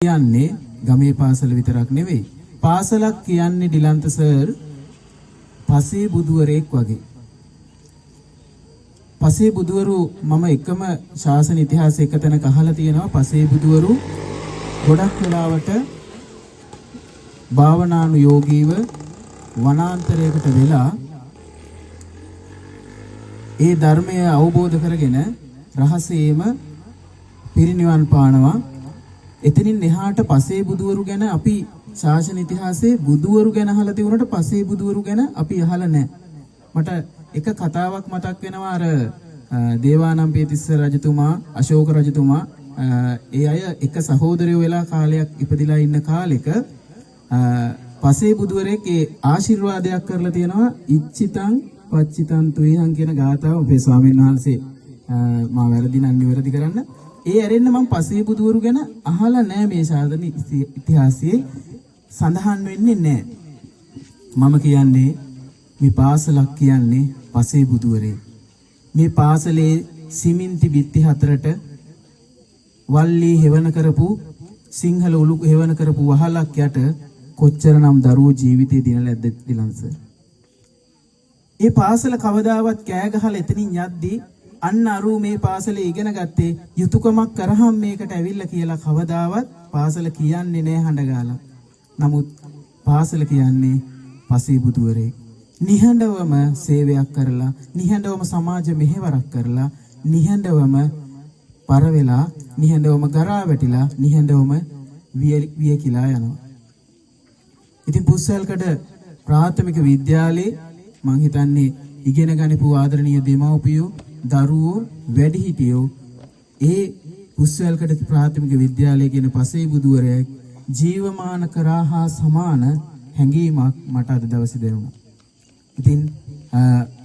කියන්නේ ගමේ පාසල විතරක් නෙවෙයි. පාසලක් කියන්නේ ඩිලන්ත සර් පසේ බුදුවරයෙක් වගේ. පසේ බුදුවරු මම එකම ශාසන ඉතිහාසයේ එක තැනක අහලා තියෙනවා. පසේ බුදුවරු ගොඩක් වෙලාවට භාවනානුයෝගීව වනාන්තරයකට වෙලා ඒ ධර්මය අවබෝධ කරගෙන රහසේම පිරිනිවන් පානවා. එතනින් එහාට පසේ බුදුවරු ගැන අපි ශාසන ඉතිහාසයේ බුදුවරු ගැන අහලා තිබුණාට පසේ බුදුවරු ගැන අපි අහලා නැහැ. මට එක කතාවක් මතක් වෙනවා. අර දේවානම්පියතිස්ස රජතුමා, අශෝක රජතුමා, ඒ අය එක සහෝදරයෝ වෙලා කාලයක් ඉපදිලා ඉන්න කාලෙක පසේ බුදුවරයෙක් ඒ ආශිර්වාදයක් කරලා තියෙනවා. ඉච්ඡිතං පච්චිතං තුයිහං කියන ගාථාව අපේ ස්වාමීන් වහන්සේ මා වැරදි නම් නිවැරදි කරන්න. ඒ ඇරෙන්න මම පසේ බුදුවරු ගැන අහලා නෑ, මේ ශාසන ඉතිහාසයේ සඳහන් වෙන්නේ නෑ. මම කියන්නේ මේ පාසලක් කියන්නේ පසේ බුදුවරේ. මේ පාසලේ සිමෙන්ති බිත්ති හතරට වල්ලි හෙවණ කරපු සිංහල උළු හෙවණ කරපු වහලක් යට කොච්චරනම් දරුවෝ ජීවිතේ දිනලා ඇද්ද ඩිලන්ස. ඒ පාසල කවදාවත් කෑ ගහලා එතනින් යද්දී අන්න අරූ මේ පාසලේ ඉගෙන ගත්තේ යුතුයකමක් කරහම් මේකට ඇවිල්ලා කියලා කවදාවත් පාසල කියන්නේ නෑ හඬ ගාලා. නමුත් පාසල කියන්නේ පසේ බුදුවරේ. නිහඬවම සේවයක් කරලා, නිහඬවම සමාජ මෙහෙවරක් කරලා, නිහඬවම පර වෙලා, නිහඬවම ගරා වැටිලා, නිහඬවම වියකිලා යනවා. ඉතින් පුස්සල්කඩ ප්‍රාථමික විද්‍යාලයේ මං හිතන්නේ ඉගෙන ගනිපු ආදරණීය දෙමව්පියෝ, දරුවෝ, වැඩිහිටියෝ ඒ පුස්සල්කඩ ප්‍රාථමික විද්‍යාලය කියන පසේ බුදුවරයෙක් ජීවමාන කරා හා සමාන හැඟීමක් මට අද දවසේ දැනුණා. ඉතින්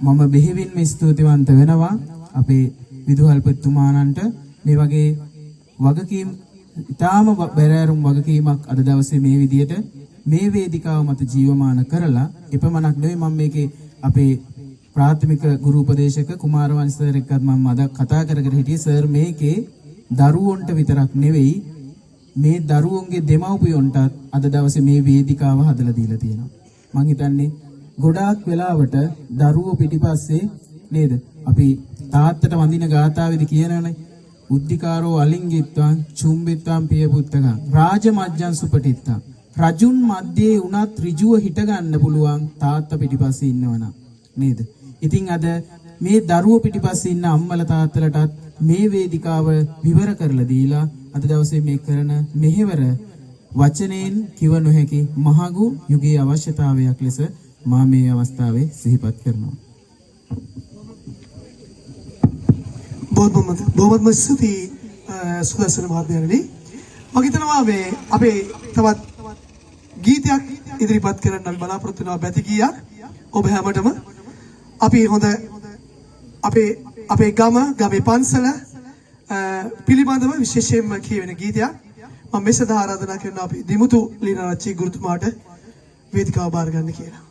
මම බෙහෙවින්ම ස්තුතිවන්ත වෙනවා අපේ විදුහල්පතිතුමාණන්ට මේ වගේ වගකීම්, ඉතාම බැරෑරුම් වගකීමක් අද දවසේ මේ විදියට මේ වේදිකාව මත ජීවමාන කරලා. එපමණක් නෙවෙයි, මම මේකේ අපේ ප්‍රාථමික ගුරු උපදේශක කුමාරවංශ සර් එක්කත් මම අද කතා කර කර හිටියේ. සර් මේකේ දරුවන්ට විතරක් නෙවෙයි මේ දරුවන්ගේ දෙමව්පියන්ටත් අද දවසේ මේ වේදිකාව හදලා දීලා තියෙනවා. මං හිතන්නේ ගොඩාක් වෙලාවට දරුවෝ පිටිපස්සේ නේද අපි තාත්තට වඳින ගාථාවේදී කියනවනේ, උද්දිකාරෝ අලිංගිත්වං චුම්බිත්වං පියපුත්තකං රාජමජ්ජං සුපටිත්තං. රජුන් මැද්දේ වුණත් ඍජුව හිට ගන්න පුළුවන් තාත්තා පිටිපස්සේ ඉන්නවනම් නේද? ඉතින් අද මේ දරුවෝ පිටිපස්සේ ඉන්න අම්මලා තාත්තලටත් මේ වේදිකාව විවර කරලා දීලා අද දවසේ මේ කරන මෙහෙවර වචනයෙන් කිව නොහැකි මහඟු යුගයේ අවශ්‍යතාවයක් ලෙස මා මේ අවස්ථාවේ සිහිපත් කරනවා. බොහොමත්ම ස්තුතියි සුදර්ශන මහත්මයාණනි. මම හිතනවා මේ අපේ තවත් ගීතයක් ඉදිරිපත් කරන්න අපි බලාපොරොත්තු වෙනවා, බැති ගීයක් ඔබ හැමෝටම. අපි හොඳ අපේ ගම, ගමේ පන්සල පිළිබඳව විශේෂයෙන්ම කියවෙන ගීතයක්. මම මේ සඳහා ආරාධනා කරනවා අපි දිමුතු ලීනාරච්චි ගුරුතුමාට වේදිකාව බාර ගන්න කියලා.